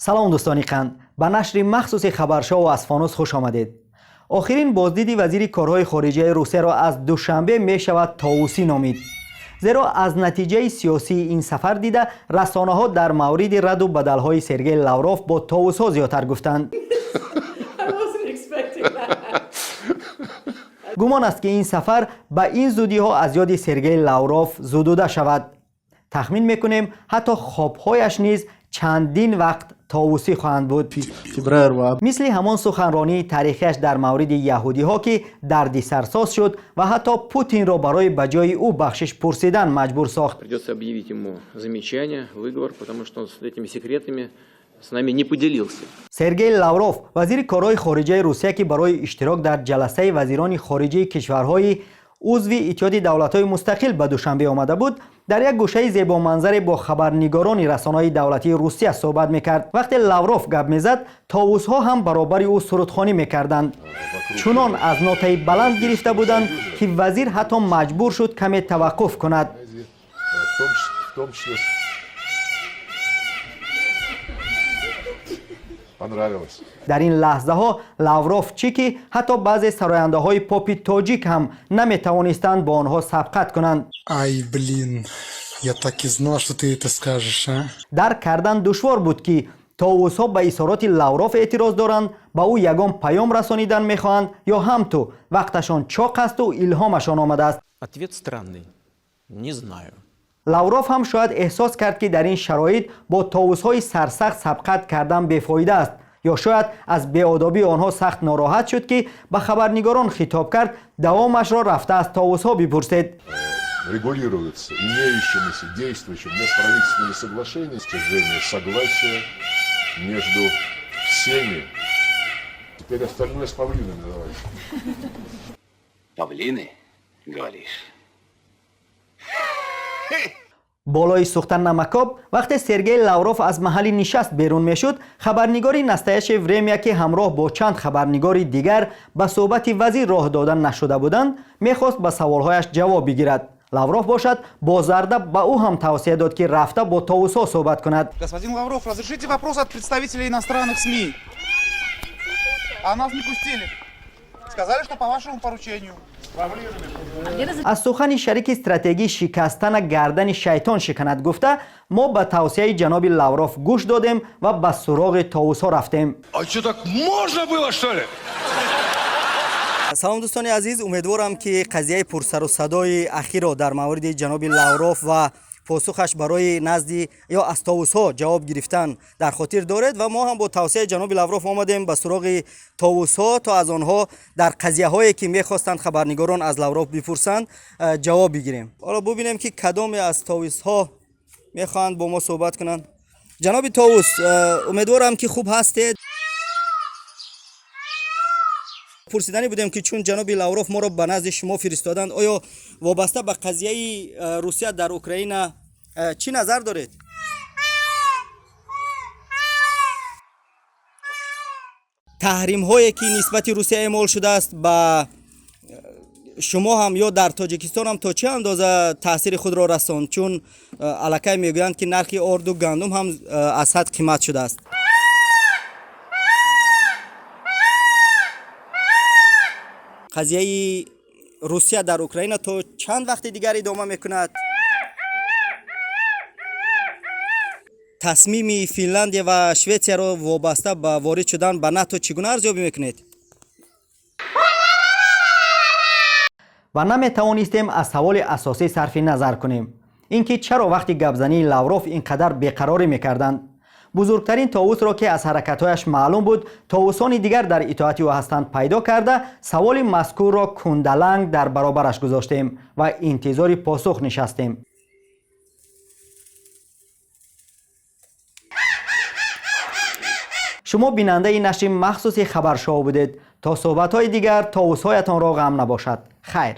Салом, дӯстони қанд, ба нашри махсуси хабаршоу аз Фонус хуш омадед. Охирин боздиди вазири корҳои хориҷаи Русияро аз Душанбе мешавад товусӣ номид, зеро аз натиҷаи сиёсии ин сафар дида расонаҳо дар мавриди раду бадалҳои Сергей Лавров бо товусҳо зиёдтар гуфтанд. Гумон аст, ки ин сафар ба ин зудиҳо аз ёди Сергей Лавров зудуда шавад. Тахмин мекунем, ҳатто хобҳояш низ чандин вақт товусӣ хоҳанд буд, мисли ҳамон суханронии таърихиаш дар мавриди яҳудиҳо, ки дардисарсоз шуд ва ҳатто Путинро барои ба ҷои ӯ бахшиш пурсидан маҷбур сохт. Придется объявить ему замечание, выговор, потому что он с этими секретами с нами не поделился. Сергей Лавров, вазири корҳои хориҷаи Русия, ки барои иштирок дар ҷаласаи вазирони хориҷии кишварҳои узви Иттиҳоди давлатҳои мустақил ба Душанбе омада буд, дар як гӯшаи зебоманзаре бо хабарнигорони расонаҳои давлатии Русия суҳбат мекард. Вақте Лавров гап мезад, товусҳо ҳам баробари ӯ сурудхонӣ мекарданд. Чунон аз нотаи баланд гирифта буданд, ки вазир ҳатто маҷбур шуд каме таваққуф кунад. Понравилось. Дар ин лаҳзаҳо Лавров чӣ, ки ҳатто баъзе сарояндаҳои попи тоҷик ҳам наметавонистанд бо онҳо сабқат кунанд. Ай, блин, я так и знал, что ты это скажешь, а? Дарк кардан душвор буд, ки товусҳо ба изҳороти Лавров эътироз доранд, ба ӯ ягон паём расонидан мехоҳанд ё ҳамту вақташон чоқ асту илҳомашон омадааст. Ответ странный. Не знаю. Лавров ҳам шояд эҳсос кард, ки дар ин шароит бо товусҳои сарсахт сабқат кардан бефоида аст, ё шояд аз беодобии онҳо сахт нороҳат шуд, ки ба хабарнигорон хитоб кард: давомашро рафта аз товусҳо бипурсед. Регулируется имеющимися действующими межправительственными соглашениями достижение согласия между всеми. Теперь остальное с павлинами давайте. Павлины, говоришь? Болои сӯхта намакоб. Вақте Сергей Лавров аз маҳалли нишаст берун мешуд, хабарнигори «Настоящее время», ки ҳамроҳ бо чанд хабарнигори дигар ба суҳбати вазир роҳ дода нашуда буданд, мехост ба саволҳояш ҷавоб бигирад. Лавров бошад, бо зарда ба ӯ ҳам тавсия дод, ки рафта бо товусҳо суҳбат кунад. Господин Лавров, разрешите вопрос от представителей иностранных СМИ? А нас не пустили. Сказали, что по вашему поручению. Аз сухани шарики стратегӣ шикастана гардани шайтон шиканад гуфта, мо ба тавсияи ҷаноби Лавров гӯш додем ва ба суроғи товусҳо рафтем. А что, так можно было, что ли? Салом, дӯстони азиз. Умедворам, ки қазияи пурсару садои ахирро дар мавриди ҷаноби Лавров ва посухаш барои назди ё аз товусҳо ҷавоб гирифтан дар хотир доред. Ва мо ҳам бо тавсияи ҷаноби Лавров омадем ба суроғи товусҳо, то аз онҳо дар қазияҳое, ки мехостанд хабарнигорон аз Лавров бипурсанд, ҷавоб бигирем. Ҳоло бубинем, ки кадоме аз товусҳо мехоҳанд бо мо суҳбат кунанд. Ҷаноби товус, умедворам, ки хуб ҳастед. Пурсиданӣ будем, ки чун ҷаноби Лавров моро ба назди шумо фиристоданд, оё вобаста ба қазияи Русия дар Украина чӣ назар доред? Таҳримҳое, ки нисбати Русия эъмол шудааст, ба шумо ҳам ё дар Тоҷикистон ҳам то чӣ андоза таъсири худро расонд? Чун аллакай мегӯянд, ки нархи орду гандум ҳам аз ҳад қимат шудааст. Қазияи Русия дар Украина то чанд вақти дигар идома мекунад? Тасмими Финляндия ва Шветсияро вобаста ба ворид шудан ба НАТО чӣ гуна арзёбӣ мекунед? Ва наметавонистем аз саволи асосӣ сарфи назар кунем: ин ки чаро вақти гапзании Лавров ин қадар беқарорӣ мекарданд? Бузургтарин товусро, ки аз ҳаракатҳояш маълум буд, товусони дигар дар итоати ӯ ҳастанд, пайдо карда, саволи мазкурро кундаланг дар баробараш гузоштем ва интизори посух нишастем. Шумо бинандаи нашри махсуси хабаршоу будед. То суҳбатҳои дигар товусҳоятонро ғам набошад. Хайр.